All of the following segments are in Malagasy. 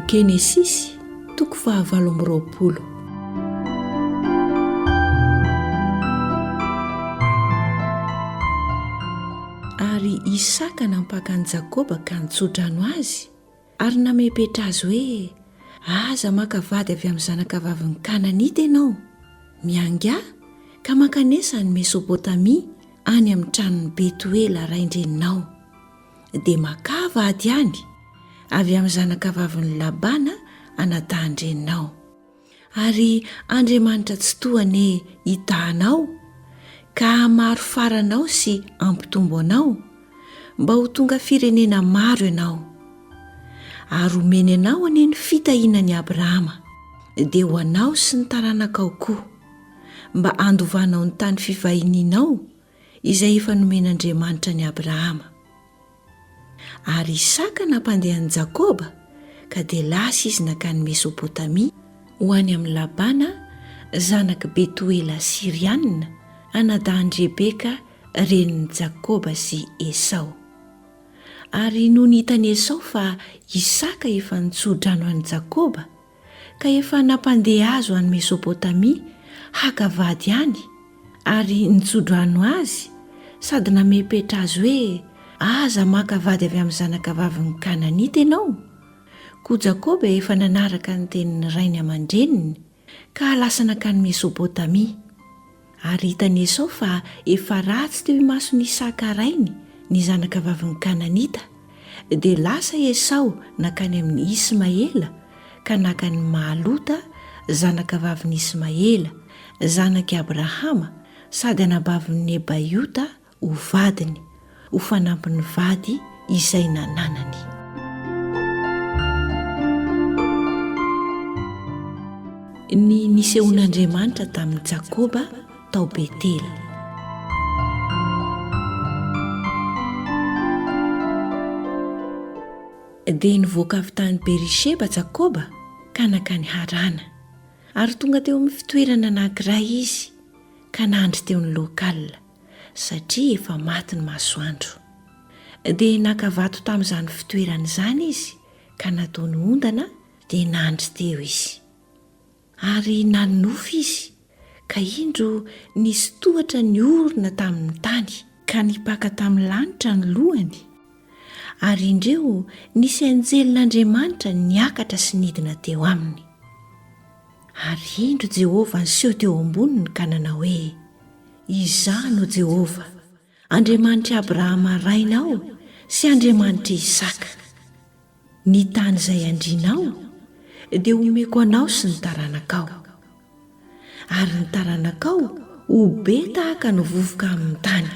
Genesisy toko fahavalo amby 20. Ary Isaka nampaka an'i Jakoba ka nitso-drano azy ary namepetra azy hoe, Aza maka vady avy amin'ny zanakavavin'ny Kananita ianao. Miaingà ka mankanesa any Mesopotamia any amin'ny tranon'i Betoela rain-dreninao. Dia makà vady any, avy amin'ny zanakavavin'i Labana anadahin-dreninao. Ary Andriamanitra Tsitoha anie hitaha anao ka hahamaro fara anao sy hampitombo anao, mba ho tonga firenena maro ianao. Ary homeny anao anie ny fitahiana an'i Abrahama, dia ho anao sy ny taranakao koa, mba handovanao ny tany fivahinianao izay efa nomen'Andriamanitra an'i Abrahama. Ary Isaka nampandeha an'i Jakoba, ka dia lasa izy nankany Mesopotamia, ho any amin'i Labana, zanak'i Betoela Syriana, anadahin-dRebeka renin'i Jakoba sy Esao. Ary nony hitan'i Esao fa Isaka efa nitso-drano an'i Jakoba, ka efa nampandeha azy ho any Mesopotamia haka vady any, ary nitso-drano azy sady namepetra azy hoe, Aza maka vady avy amin'ny zanakavavin'ny Kananita ianao. Koa Jakoba efa nanaraka ny tenin'ny rainy aman-dreniny, ka lasa nankany Mesopotamia. Ary hitan'i Esao fa efa ratsy teo imason'i Isaka rainy ny zanakavavin'ny Kananita, dia lasa i Esao nankany amin'i Ismaela ka naka an'i Mahalota zanakavavin'i Ismaela, zanak'i Abrahama sady anabavin'i Nebaiota ho vadiny, ho fanampin'ny vady izay nananany. Ny nisehoan'Andriamanitra tamin'i Jakoba tao Betela. Dia nivoaka avy tany Beri-sheba Jakoba ka nankany Harana. Ary tonga teo amin'ny fitoerana anankiray izy ka nandry teo ny local. satria efa maty ny masoandro. Dia naka vato tamin'izany fitoerana izany izy ka nataony ondana dia nandry teo izy. Ary nanonofy izy, ka indro nisy tohatra niorina tamin'ny tany, ka nipaka tamin'ny lanitra ny lohany, ary indreo nisy anjelin'Andriamanitra niakatra sy nidina teo aminy. Ary indro Jehovah niseho teo amboniny ka nanao hoe, Izaho no Jehovah, Andriamanitr'i Abrahama rainao sy Andriamanitr'i Isaka. Ny tany izay andrianao dia homeko anao sy ny taranakao. Ary ny taranakao ho be tahaka ny vovoka amin'ny tany.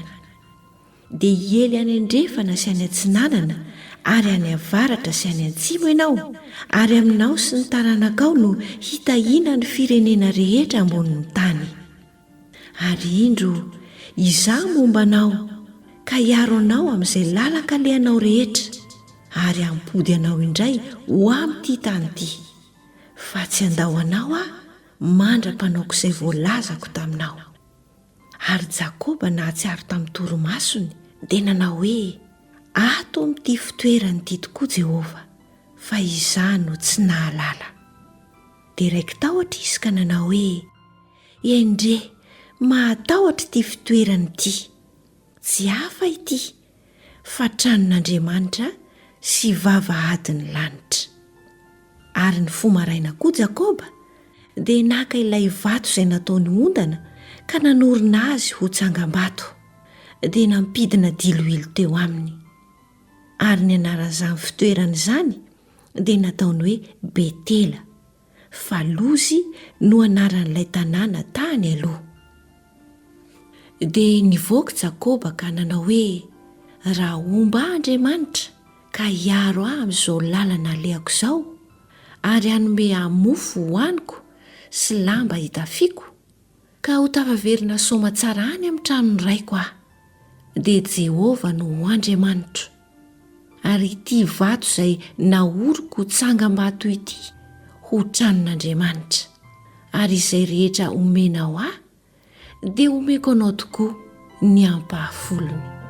Dia hiely any andrefana sy any atsinanana ary any avaratra sy any antsimo ianao, ary aminao sy ny taranakao no hitahiana ny firenena rehetra ambonin'ny tany. Ary indro, Izaho momba anao, ka hiaro anao amin'izay lalan-kalehanao rehetra, ary hampody anao indray ho amin'ity tany ity. Fa tsy handao anao Aho mandra-panaoko izay voalazako taminao. Ary Jakoba nahatsiaro tamin'ny torimasony, dia nanao hoe, Ato amin'ity fitoerana ity tokoa Jehovah, fa izaho no tsy nahalala. Dia raiki-tahotra izy ka nanao hoe, Endrey, mahatahotra ity fitoerana ity! Tsy hafa ity, fa tranon'Andriamanitra sy vavahadin'ny lanitra. Ary nifoha maraina koa Jakoba, dia naka ilay vato izay nataony ondana ka nanorina azy ho tsangambato, dia nampidina diloilo teo aminy. Ary ny anaran'izany fitoerana izany dia nataony hoe Betela. fa Lozy no anaran'ilay tanàna tany aloha. Dia nivoaka Jakoba ka nanao hoe, Raha homba ahy Andriamanitra ka hiaro ahy amin'izao lalana alehako izao, ary hanome ahy mofo hohaniko sy lamba hitafiako, Ka ho tafaverina soamatsara any amin'ny tranon'ny raiko aho, dia Jehovah no ho Andriamanitro, ary ity vato izay naoriko ho tsangambato ity ho tranon'Andriamanitra, ary izay rehetra omenao ahy dia homeko anao tokoa ny ampahafolony.